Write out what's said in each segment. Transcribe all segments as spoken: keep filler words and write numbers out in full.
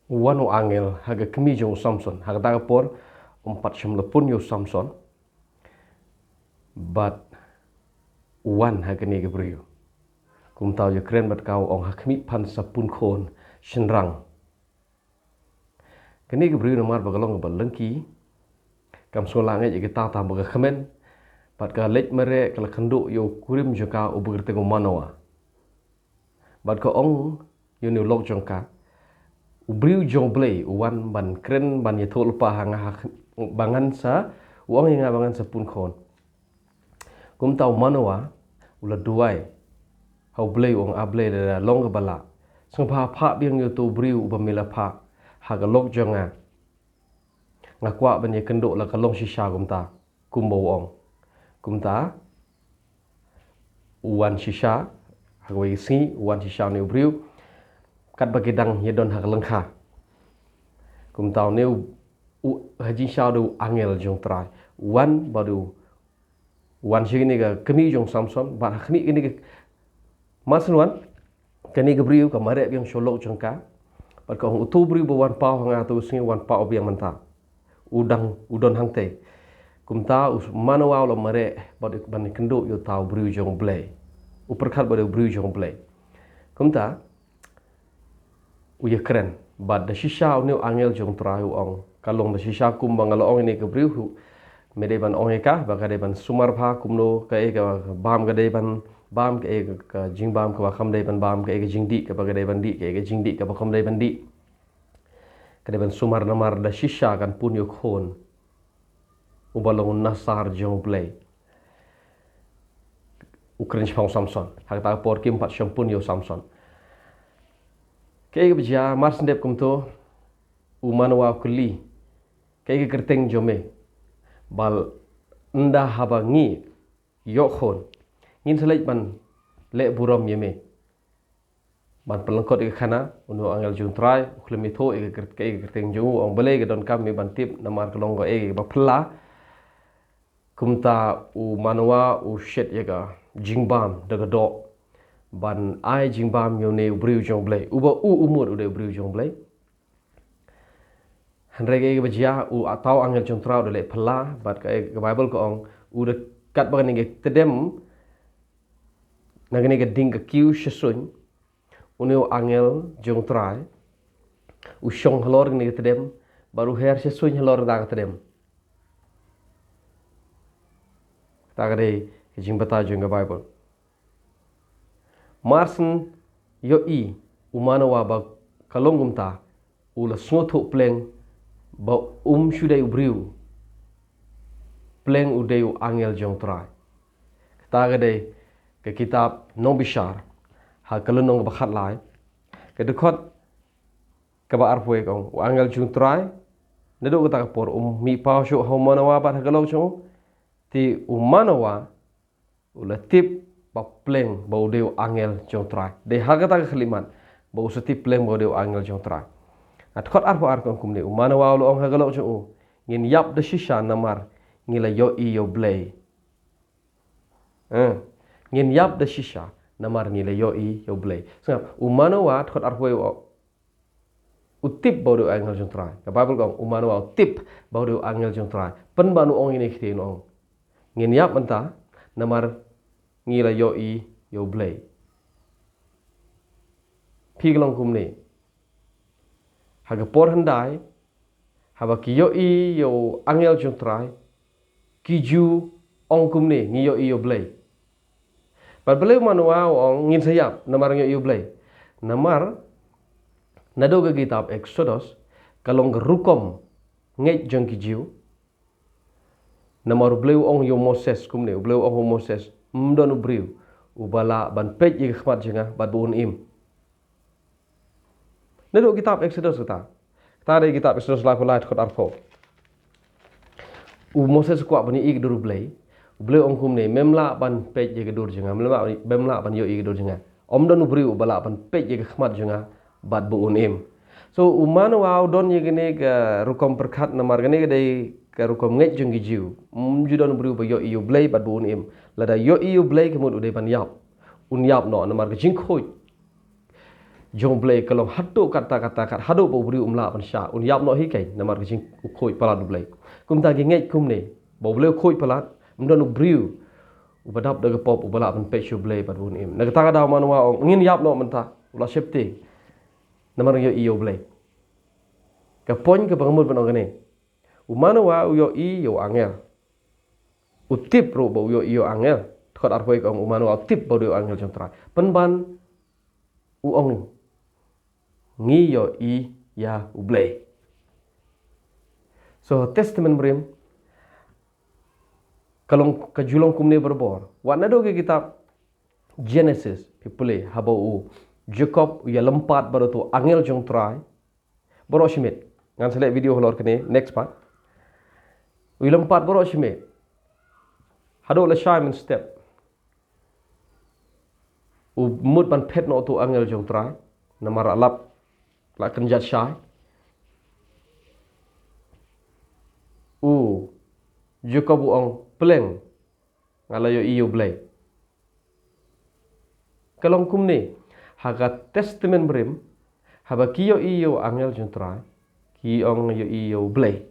U wan u angel ha ka kmie jong u Samson. Ha kata ka por, um pat shym la pun ïa u Samson. Bad u wan ha kane ka briew. Kumta u ïakren bad ka, u ong, ha khmih, phan sa pun khun shynrang. Kane ka briew namar ba ka long kaba lyngkhi, kam sngewlah ngeit ïa kata, tang ba ka kmen. Bad ka leit mareh, ka la kynduh ïa u kurim jong ka uba kyrteng u Manoa. Bad ka ong ïa une u lok jong ka, u briew jong U Blei u wan ban kren, ban ïathuhlypa ha nga, ha, ba ngan sa, u ong ïa nga ba ngan sa pun khun. Kumta u Manoa u la duwai ha U Blei, u ong, A Blei, lada long kaba lah, sngewbha phah biang ïa uto u briew uba me la phah ha ka lok jong nga. Nga kwah ban ïakynduh la ka long shisha kumta, kumba u ong. Kumta u wan shisha, ha kawei ka sngi u wan shisha une u briew, katba ki dang ïadon ha ka lyngkha. Kumta une u, u, ha jingshisha u dei u angel jong U Trai. U wan bad u wan sha kane ka kmie jong u Samson, bad ha khmih kane ka, mar shen wan kane ka briew, ka mareh biang sha u lok jong ka. Bad ka ong, uto u briew ba wan paw ha nga ha uto u sngi, wan paw biang mynta. U dang, u don hangtei. Kumta u Manoa u la mareh bad ban kynduh ïa uta u briew jong U Blei. U pyrkhat ba u dei u briew jong U Blei. Kumta u ïakren. Bad da shisha une u angel jong U Trai u ong, ka long da shisha kumba nga la ong ïa kane ka briew. Me dei ban ong ïa ka ba ka dei ban sumar bha kumno, kaei ka bam ka dei ban bam, kaei ka, ka jingbam kaba kam dei ban bam, kaei ka jingdih kaba ka dei ban dih, kaei ka jingdih kaba kam dei ban dih. Ka dei ban sumar namar da shisha kan pun ïa u khun uba long u Nasar jong U Blei. U kren shaphang u Samson. Ha kata ka por kim pat shym pun ïa u Samson. Kaei kaba jia, mar shen dep kumto, u Manoa u kylli, kaei ka kyrteng jong me? Bad ynda haba ngi ïoh khun, ngin sa leit ban leh burom ïa me, ban pynlyngkot ïa ka khana. Une u angel jong U Trai u khlem ïathuh ïa ka kyr-, kaei ka kyrteng jong u, u ong, balei ka donkam me ban tip, namar ka long kaei kaba phylla. Kumta u Manoa u shet ïa ka jingbam da ka doh ban ai jingbam ïa une u briew jong U Blei, uba u, u mut u dei u briew jong U Blei. Hynrei kaei kaba jia, u, uta u angel jong U Trai u da leh phylla, bad ka, ka Baibl ka ong, u da, katba kane ka tdem, na kane ka ding ka kiew sha suiñ, une u angel jong U Trai u shong halor kane ka tdem, bad u her sha suiñ halor kata ka tdem. Kata ka dei ka jingbatai jong ka Baibl. Mar shen ïohi u Manoa ba ka long kumta, u la sngewthuh pleng ba um shu dei u briew, pleng u dei u angel jong U Trai. Kata ka dei ka kitab Nongbishar, ha ka lynnong kaba khatlai, ka dkhot kaba arphew wei ka ong, u angel jong U Trai naduh kata ka por um mih paw shuh ha u Manoa bad ha ka lok jong u. Te u Manoa u la tip ba pleng ba u dei u angel jong U Trai. Dei ha kata ka khyllipmat ba u sa tip pleng ba u dei u angel jong U Trai. Ha dkhot arphew ar ka ong kumne, u Manoa u la ong ha ka lok jong u, ngin ïap da shisha namar ngi la ïohi ïa U Blei. Eh, ngin ïap da shisha namar ngi la ïohi ïa U Blei. Sngap, u Manoa, dkhot arphew wei, u, u tip ba u dei u angel jong U Trai. Ka Baibl ka ong, u Manoa u tip ba u dei u angel jong U Trai. Pynban u ong ïa kine ki ktien, u ong, ngin ïap mynta namar ngi la ïohi ïa U Blei. Phi ka long kumne. Ha ka por hyndai, haba ki ïohi ïa u angel jong U Trai, ki ju ong kumne, ngi ïohi ïa U Blei. Bad balei u Manoa u ong ngin sa ïap namar ngi ïohi ïa U Blei? Namar naduh ka kitab Eksodos, ka long ka rukom ngeit jong ki Jiw. Namar U Blei u ong ïa u Moses kumne, U Blei u ong ïa u Moses, ym don u briew uba lah ban peit ïa ka khmat jong nga bad ba un im. Naduh kitab Eksodos kata. Kata dei kitab Eksodos laiphew lai, dkhot arphew. U Moses u kwah ban ïohi ïa ka dur U Blei. U Blei u ong kumne, mem lah ban peit ïa ka dur jong nga, mem lah, mem lah ban ïohi ïa ka dur jong nga. Ym don u briew uba lah ban peit ïa ka khmat jong nga bad ba un im. So u Manoa u don ïa kane ka rukom pyrkhat namar kane ka dei ka rukom ngeit jong ki Jiw. Ym ju don u briew ba ïohi ïa U Blei bad ba un im. Lada ïohi ïa U Blei ka mut u dei ban ïap. Un ïap noh namar ka jingkhuid jong U Blei ka long haduh katta katta kat, haduh ba u briew um lah ban shah, un ïap noh hi keiñ, namar ka jingkhuid palat U Blei. Kumta ngi ngeit kumne, ba U Blei u khuid palat, ym don u briew uba dap da ka pop uba lah ban peit sha U Blei bad un im. Na kata ka daw u Manoa u ong, ngin ïap noh mynta, u la sheptieng. Namar u ïohi ïa U Blei. Ka point kaba nga mut ban ong kane. U Manoa u ïohi ïa u angel. U tip ruh ba u ïohi ïa u angel. Dkhot arphew wei ka ong u Manoa u tip ba u dei u angel jong U Trai. Pynban u ong, ngi ïohi ïa U Blei. So, Testament Barim ka long, ka ju long kumne barabor. Wat naduh ki kitab Genesis, phi pule, haba u Jakob u ïalympat bad uto u angel jong U Trai. Baroh shi miet. Ngan sa leh video halor kane, next part. U ïalympat baroh shi miet. Haduh la shai mynstep. U mut ban phet noh uto u angel jong U Trai. Namar la lap, la kynjat shai. U Jakob u ong, pleng, nga la ïohi ïa U Blei. Ka long kumne, ha ka Testament Barim, haba ki ïohi ïa u angel jong U Trai, ki ong ïohi ïa U Blei.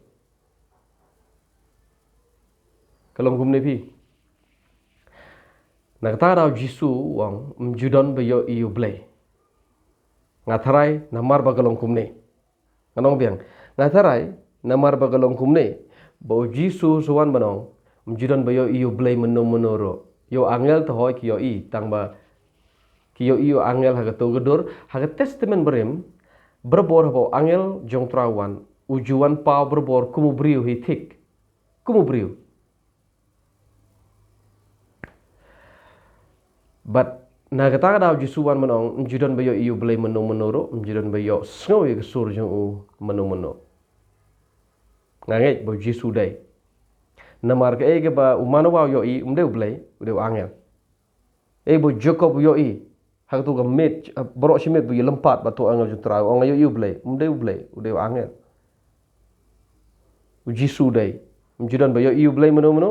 Ka long kumne phi. Na kata ka daw u Jisu u ong, ym ju don ba ïohi ïa U Blei. Nga tharai, namar ba ka long kumne. Ngan ong biang. Nga tharai, namar ba ka long kumne, ba u Jisu u sa wan ban ong, ym ju don ba ïohi ïa U Blei mynno mynno ruh. Ïa u angel te hooid ki ïohi, tang ba ki ïohi ïa u angel ha kato ka dur, ha ka Testament Barim, barabor haba u angel jong U Trai u wan, u ju wan paw barabor kum u briew hi thik. Kum u briew. Bad na kata ka daw u Jisu u wan ban ong, ym ju don ba ïohi ïa U Blei mynno mynno ruh, ym ju don ba ïohsngew ïa ka sur jong u mynno mynno. Nga ngeit ba u Jisu u dei. Namar kaei kaba u Manoa u ïohi, um dei U Blei, u dei u angel. Ei ba u Jakob u ïohi, ha kato ka miet, baroh shi miet ba u ïalympat bad uto u angel jong U Trai, u ong nga ïohi U Blei, um dei U Blei, u dei u angel. U Jisu u dei. Ym ju don ba ïohi U Blei mynno mynno,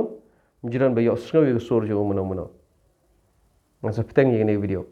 ym ju don ba ïohsngew ïa ka sur jong u mynno mynno. Ngan sa bteng ïa kane ka video.